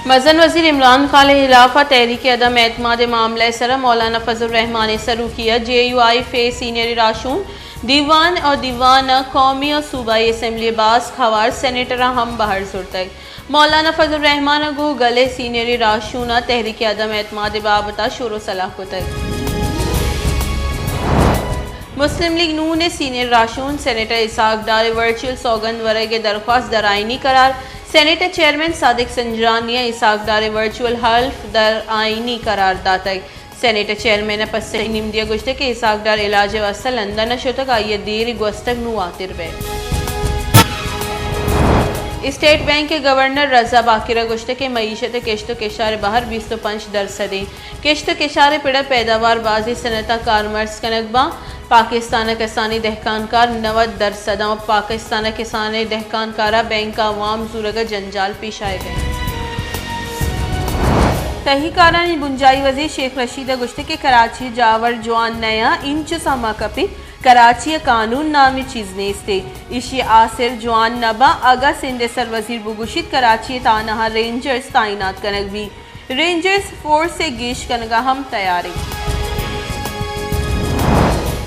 مزن وزیر عمران خان ءِ ہلاف ءَ تحریک عدم اعتماد ءِ معاملہ ءِ سرا مولانا فضل الرحمان ءِ سروکی ءَ جے یو آئی ایف ءِ سینئر راہشون دیوان ءُ دیوان ءَ قومی ءُ صوبائی اسمبلی ءِ باسک ہوار سینیٹراں ہم بہر زرتگ۔ مولانا فضل الرحمان ءَ گوں گل ءِ سینئر راہشوناں تحریک عدم اعتماد ءِ بابت ءَ شور ءُ صلاح کتگ۔ مسلم لیگ نون ءِ سینئر راہشون سینیٹر اسحاق ڈار ءِ ورچوئل سوگند ورگ ءِ درخواست در آئینی قرار، سینیٹ ءِ چیئرمین صادق سنجرانی ءَ اسحاق ڈار ءِ ورچوئل حلف در آئینی قرار داتگ۔ سینیٹ ءِ چیئرمین ءَ پسنی نمدی ءَ گوشتگ کہ اسحاق ڈار علاج ءِ واستہ لندن ءَ شتگ، آئی ءِ دیر گوستگ نوں واتر بیت۔ اسٹیٹ بینک ءِ گورنر رضا باقر ءَ گوشتگ کہ معیشت ءِ کشت ءُ کشار ءِ بہر بیست ءُ پنچ درسد ایں۔ کشت ءُ کشار ءِ پڑ ءَ پیداوار بازیں صنعتاں کارمرز کنگ باں۔ پاکستان ءِ کسانیں دہکانکار نود درسد آں ءُ پاکستان ءِ کسانیں دہکانکار ءَ بینک ءَ وام زورگ ءِ جنجال پیش آیگ ءَ انت۔ تہی کارانی بنجاہی وزیر شیخ رشید ءَ گوشتگ کہ کراچی ءِ جاور جوان نیاں، اینچو سما کپیت، کراچی ءَ قانون نامیں چیز نیست ایں، ایشی ءِ آسر جوان نہ باں، اگاں سندھ ءِ سر وزیر بگوشیت کراچی ءَ تھانہ ءَ رینجرز تعینات کنگ بیت۔ رینجرز فورس ءِ گیش کنگ ءَ ہم تیار ایں۔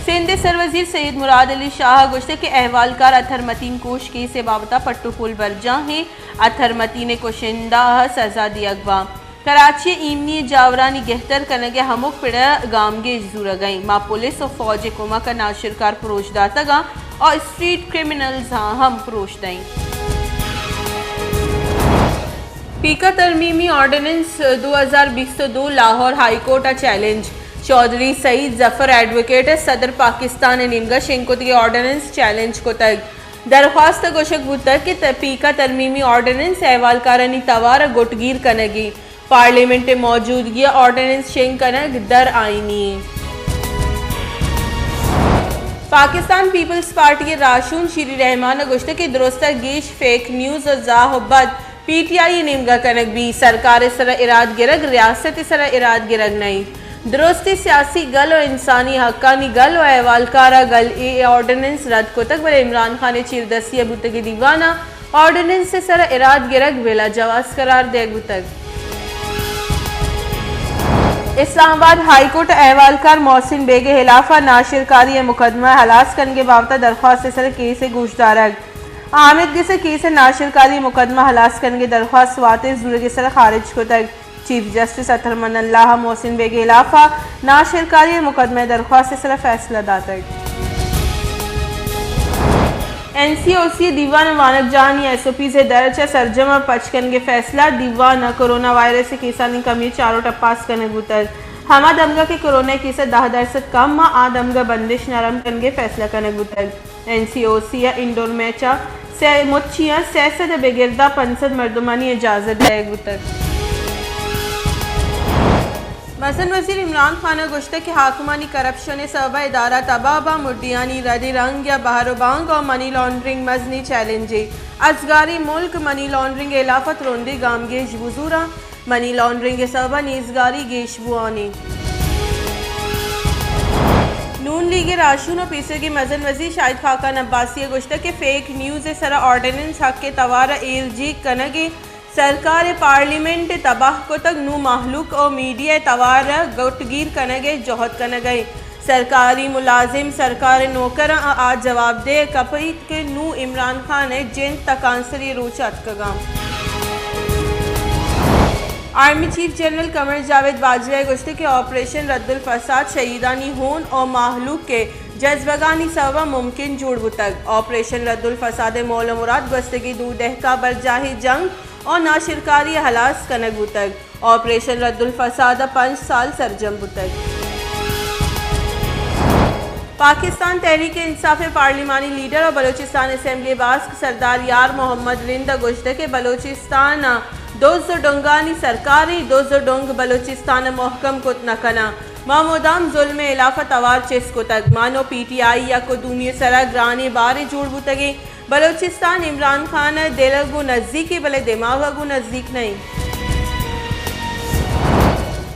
سندھ ءِ سر وزیر سید مراد علی شاہ ءَ گوشتگ کہ احوالکار اطہر متین کوش کیس ءِ بابت ءَ پٹ ءُ پول برجاہ ایں، اطہر متین ءِ کشندہ ءَ سزا دیگ باں۔ کراچی ءِ ایمنی ءِ جاورانی گہتر کنگ ءِ ہمک پڑ ءَ گامگیج زورگ ءَ ایں۔ ما پولیس ءُ فوج ءِ کمک ءَ ناشرکار پروش داتگ آں ءُ اسٹریٹ کرمنلز آں ہم پروش دئیں۔ پیکا ترمیمی آرڈیننس دو ہزار بیست ءُ دو، لاہور، ہائی کورٹ ءَ چیلنج، چوہدری سعید ظفر ایڈووکیٹ ءَ صدر پاکستان ءِ نیمگ ءَ شنگ کتگیں آرڈیننس چیلنج کتگ۔ درخواست ءَ گوشگ بوتگ کہ ت-، پیکا ترمیمی آرڈیننس احوالکارانی توار ءَ گٹگیر کنگ ایں، پارلیمنٹ ءِ موجودگی ءَ آرڈیننس شنگ کنگ در آئینی ایں۔ پاکستان پیپلز پارٹی ءِ راہشون شیری رحمان ءَ گوشتگ کہ درست ءَ گیش فیک نیوز ءُ زاہ ءُ بد پی ٹی آئی ءِ نیمگ ءَ کنگ بیت، سرکار ءِ سر ءَ اراد گرگ ریاست ءِ سر ءَ اراد گرگ نہ انت۔ درستیں سیاسی گل ءُ انسانی حقانی گل ءُ احوالکار ءَ گل اے آرڈیننس رد کتگ، بلے عمران خان ءِ چیردستی ءَ بوتگیں دیوان ءَ آرڈیننس ءِ سر ءَ اراد گرگ بلا جواز قرار دیگ بوتگ۔ اسلام آباد، ہائی کورٹ ءَ احوالکار محسن بیگ ءِ ہلاف ءَ ناشرکاری ءِ مقدمہ ءِ ہلاس کنگ ءِ بابت ءَ درخواست ءِ سر ءَ کیس ءِ گوشدارگ۔ آمید گس ءَ کیس ءِ ناشرکاری ءِ مقدمہ ہلاس کنگ ءِ درخواست واتر زورگ ءِ سر ءَ خارج کتگ۔ چیف جسٹس اطہر من اللہ ءَ محسن بیگ ءِ ہلاف ءَ ناشرکاری ءِ مقدمہ ءِ درخواست ءِ سر ءَ فیصلہ داتگ۔ این سی او سی ءِ دیوان ءَ وانگجاہانی ایس او پیز ءِ درچ ءَ سرجم ءَ پچ کنگ ءِ فیصلہ، دیوان ءَ کرونا وائرس ءِ کیسانی کمی ءِ چاروٹ ءَ پاس کنگ بوتگ۔ ہما دمگ ءَ کہ کرونا ءِ کیس ءَ دہ درسد کم ءَ، آ دمگ ءَ بندش نرم کنگ ءِ فیصلہ کنگ بوتگ۔ این سی او سی ءَ انڈور میچ ءَ سئے مچی ءَ سئے سد ءَ بگر داں پنچ سد مردمانی اجازت دئیگ بوتگ۔ مزن وزیر عمران خان ءَ گوشتگ کہ حاکمانی کرپشن ءِ سبب ءَ ادارہ تباہ باں، مڈیانی ردی رنگ یا بہر ءُ بانگ ءُ منی لانڈرنگ مزنیں چیلنجے۔ ازگاریں ملک منی لانڈرنگ ءِ ہلاف ءَ ترندیں گامگیج بزوراں۔ منی لانڈرنگ ءِ سبب ءَ نیزگاری گیش بوان ایں۔ نون لیگ ءِ راہشون ءُ پیسریگیں مزن وزیر شاہد خاقان عباسی ءَ گوشتگ کہ فیک نیوز ءِ سر ءَ آرڈیننس حق ءِ توار ءَ ایر جیگ کنگ ءَ سرکار ءَ پارلیمنٹ ءَ تباہ کتگ، نوں مہلوک ءُ میڈیا ءِ توار ءَ گٹگیر کنگ ءِ جہد کنگ ءَ اِنت۔ سرکاری ملازم، سرکار ءِ نوکراں آ جوابدہ کپیت کہ نوں عمران خان ءِ جند تاں کانسری ءِ روچ ءَ اتکگ اَنت۔ آرمی چیف جنرل قمر جاوید باجوہ ءَ گوشتگ کہ آپریشن رد الفساد شہیدانی ہون ءُ مہلوک ءِ جزبگانی سبب ءَ ممکن جوڑ بوتگ۔ آپریشن رد الفساد ءِ مول ءُ مراد گوستگیں دو دہک ءَ برجاہیں جنگ ءُ ناشرکاری ءَ ہلاس کنگ بوتگ۔ آپریشن رد الفساد ءَ پنچ سال سرجم بوتگ۔ پاکستان تحریک انصاف ءِ پارلیمانی لیڈر ءُ بلوچستان اسمبلی ءِ باسک سردار یار محمد رند ءَ گوشتگ کہ بلوچستان ءِ دز ءُ ڈنگانی سرکار ایں، دز ءُ ڈنگ بلوچستان ءَ مھکم کت نہ کناں۔ ما مدام ظلم ءِ ہلاف ءَ توار چست کتگ۔ ما نوں پی ٹی آئی یک ءُ دومی ءِ سرا گرانیں بارے جوڑ بوتگیں۔ بلوچستان عمران خان ءِ دل ءَ گوں نزیک ایں، بلے دماغ ءَ گوں نزیک نہ ایں۔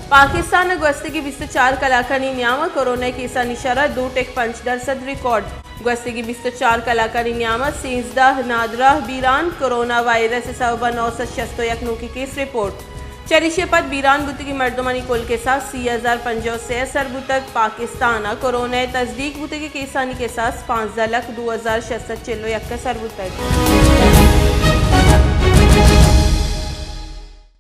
پاکستان ءَ گوستگیں بیست ءُ چار کلاکانی نیام ءَ کرونا ءِ کیسانی شرح دو ٹک پنچ درسد ریکارڈ۔ گوستگیں بیست ءُ چار کلاکانی نیام ءَ سیزدہ نادراہ بیران، کرونا وائرس ءِ سبب ءَ نو سد شست ءُ یک نوکیں کیس رپورٹ۔ چریشی ءَ پد بیران بوتگیں مردمانی کل کساس سی ہزار پنجاہ ءُ سے ءَ سر بوتگ۔ پاکستان ءَ کورونا ءِ تصدیق بوتگیں کیسانی کساس پانزدہ لکھ دو ہزار شش سد چل ءُ یک ءَ سر بوتگ۔